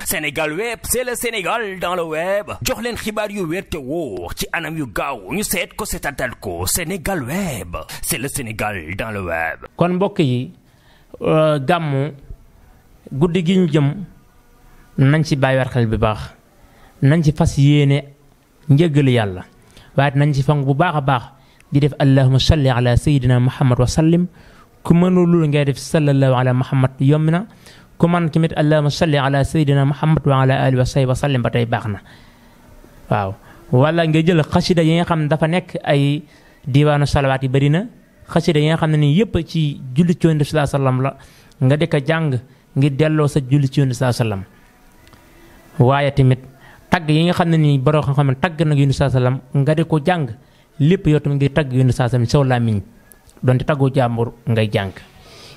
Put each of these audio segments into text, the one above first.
Sénégal web c'est le Sénégal dans le web jox leen xibaar yu wér te wóor ci anam yu gaaw ñu seet ko seetatal ko Sénégal web c'est le Sénégal dans le web. kon mbokk yi gàmmu guddi gi ñu jëm nañ ci bàyyi war xel bi baax nañ ci fas yéene njëggal yàlla waaye nañ ci fang bu baax a baax di def allahumma salli ala sayyidina muhammad wa sallim ku mënul ngay def sallallahu ala muhammad yomb na ku man tamit allahumma salli ala sayyidina muhammad wa ala alihi wa sahbihi wa sallim ba tey baax na waaw wala nga jël xasida yi nga xam ne dafa nekk ay diwaanu salawaat yi bëri na xasida yi nga xam ne nii yëpp ci julli ci Yonent bi sallallahu alayhi wa sallam la nga di ko jàng ngir delloo sa julli ci Yonent bi sallallahu alayhi wa sallam waaye tamit tagg yi nga xam ne nii borom xam-xam ne tagg na Yonent bi sallallahu alayhi wa sallam nga di ko jàng lépp yow tamit ngir tagg Yonent bi sallallahu alayhi wa sallam saw làmmiñ donte taggu jàmbur ngay jàng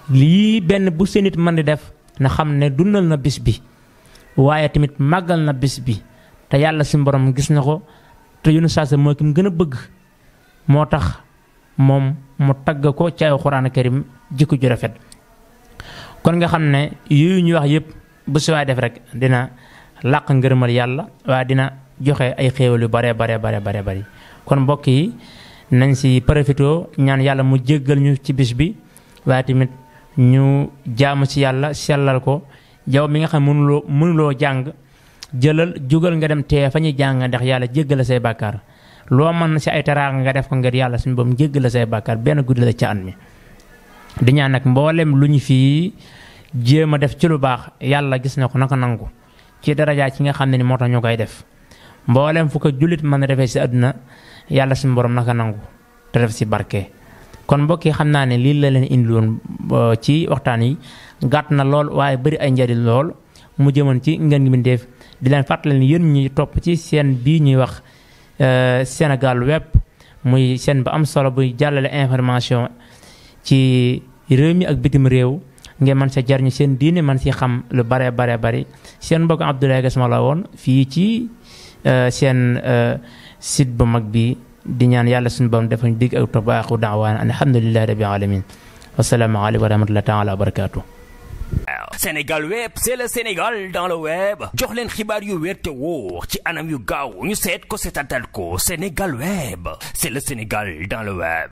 lii benn bu seen nit mën di def na xam ne dundal na bis bi waaye tamit màggal na bis bi te yàlla suñu borom gis na ko te Yonent bi sallallahu alayhi wa sallam moo ki mu gën a bëgg moo tax moom mu tagg ko ci alxuraan karim jikko ju rafet kon nga xam ne yooyu ñu wax yëpp bu si waay def rek dina làq ngërëmal yàlla waaye dina joxe ay xéewal yu bare bari kon mbokk yi nañ si profité ñaan yàlla mu jéggal ñu ci bis bi waaye tamit ñu jaamu ci yàlla sellal ko jaw mi nga xam mënuloo jàng jëlal jugal nga dem tee fa ñuy jàng ndax yàlla jéggal say bàkkaar loo mën si ay teraanga nga def ko ngir yàlla suñu boom jéggal say bàkkaar benn guddi la ca at mi di ñaan nag mboolem lu ñu fii jéem a def ci lu baax yàlla gis na ko naka nangu ci daraja ci nga xam ne ni moo tax ñu koy def mboolem fu ko jullit mën a defee si àdduna yàlla suñu borom naka nangu te def si barke. kon mbokk yi xam naa ne lii la leen indiloon ci waxtaan yi gàtt na lool waaye bëri ay njariñ lool mu jëmoon ci ngeen ngi bindeef di leen fàttali ni yéen ñuy topp ci seen bii ñuy wax Sénégal web muy seen ba am solo buy jàllale information ci réew mi ak bitim réew ngeen mën sa jariñu seen diine man si xam lu bare bari seen mbokk Abdoulaye Gassama la woon fii ci seen site bu mag bi di ñaan yàlla suñu borom defañ digg ak topp baaxu daawaan alhamdulillahi rabbil alamin wassalaamu aleykum wa rahmatullahi taala wa barakatuh. Sénégal web c'est le Sénégal dans le web jox leen xibaar yu wér te wóor ci anam yu gaaw ñu seet ko seetatal ko Sénégal web c'est le Sénégal dans le web.